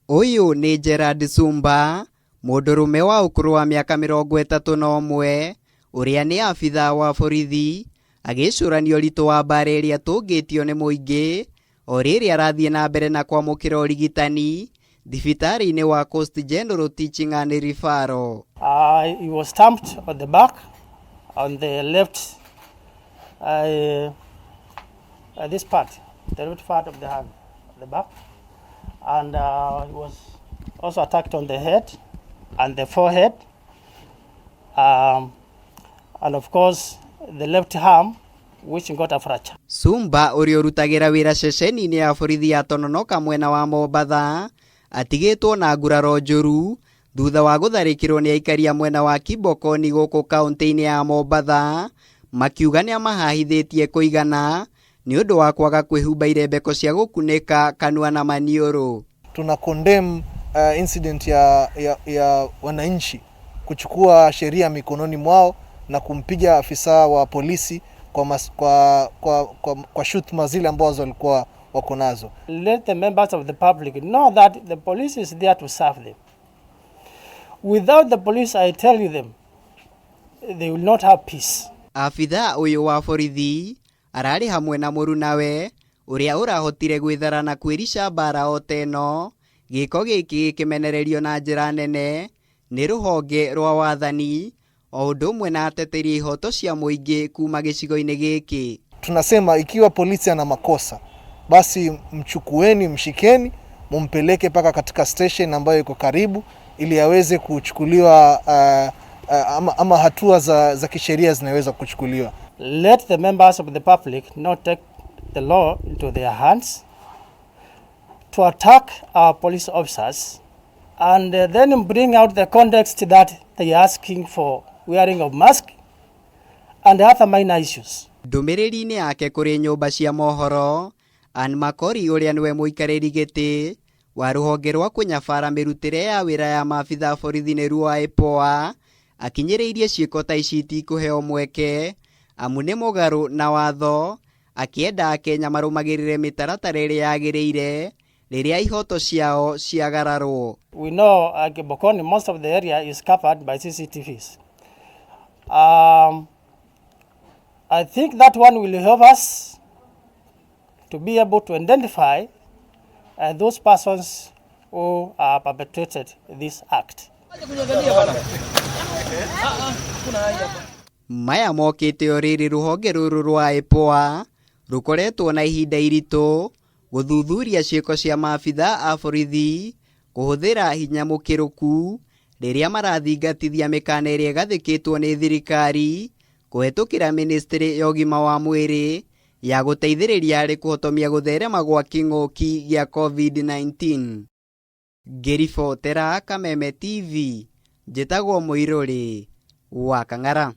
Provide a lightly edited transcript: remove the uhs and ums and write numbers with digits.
Ũyũ nĩ Gerald Sumba, mũndũrũme wa ũkũrũ wa mĩaka 31, ũrĩa nĩ abithaa wa borithi, agĩcũrania ũritũ wa mbara ĩrĩa atũngĩtio nĩ mũingĩ o rĩrĩ arathiĩ na mbere na kwamũkĩra ũrigitani thibitarĩ-inĩ wa Coast General Teaching and Referral. He was stabbed on the back, on the left, this part, the left part of the hand, the back, and he was also attacked on the head and the forehead, and of course the left arm, which got a fracture. Sumba ũrĩa ũrutagĩra wĩra ceceni-inĩ ya borithi ya Tononoka mwena wa Mombatha atigĩtwo na nguraro njũru thutha wa gũtharĩkĩrwo nĩ aikari a mwena wa Kibokoni gũkũ kaunti-inĩ ya Mombatha makiuga nĩ amahahithĩtie kũigana nĩ ũndũ wa kwaga kwĩhumba irembeko cia gũkunĩka kanua na maniũrũ. Tuna condemn incident ya wananchi kuchukua sheria mikononi mwao na kumpiga afisa wa polisi kwa shutuma zile ambazo walikuwa wako nazo. Let the members of the public know that the police is there to serve them. Without the police, I tell you them, they will not have peace. Abithaa ũyũ wa borithi ararĩ hamwe na mũrunawe ũrĩa ũrahotire gwĩthara na kwĩrica mbara o teno gĩko gĩkĩ gĩkĩmenererio na njĩra nene nĩ rũhonge rwa wathani o ũndũ ũmwe na ateteri ihoto cia mũingĩ kuma gĩcigo-inĩ gĩkĩ. Tunasema ikiwa polisi ana makosa basi mchukueni, mshikeni, mumpeleke mpaka katika station ambayo iko karibu ili aweze kuchukuliwa ama hatua za kisheria zinaweza kuchukuliwa. Let the members of the public not take the law into their hands to attack our police officers and then bring out the context that they are asking for wearing of mask and other minor issues. Ndũmĩrĩri-inĩ yake kũrĩ nyũmba cia mohoro, Ann Makori ũrĩa nĩwe mũikarĩri gĩtĩ wa rũhonge rwa kũnyabara mĩrutĩre ya wĩra ya maabitha a borithi nĩruo IPOA akinyĩrĩirie ciĩko ta ici itikũheo mweke amu nĩ mũgarũ na watho akĩenda akenya marũmagĩrĩre mĩtaratara ĩrĩa yagĩrĩire rĩrĩa ihoto ciao ciagararwo. We know Kibokoni, most of the area is covered by CCTVs. I think that one will help us to be able to identify those persons who perpetrated this act. Maya mokĩte o rĩrĩ rũhonge rũrũ rwa IPOA rũkoretwo na ihinda iritũ gũthuthuria ciĩko cia maabitha a borithi kũhũthĩra hinya mũkĩrũku rĩrĩa marathingatithia mĩkana ĩrĩa ĩgathĩkĩtwo nĩ thirikari kũhetũkĩra ministry ya ũgima wa mwĩrĩ ya gũteithĩrĩria harĩ kũhotomia gũtherema gwa kĩng'ũki gĩa COVID-19. Ngĩribotera Kameme TV njĩtagwo Mũirũrĩ wa Kang'ara.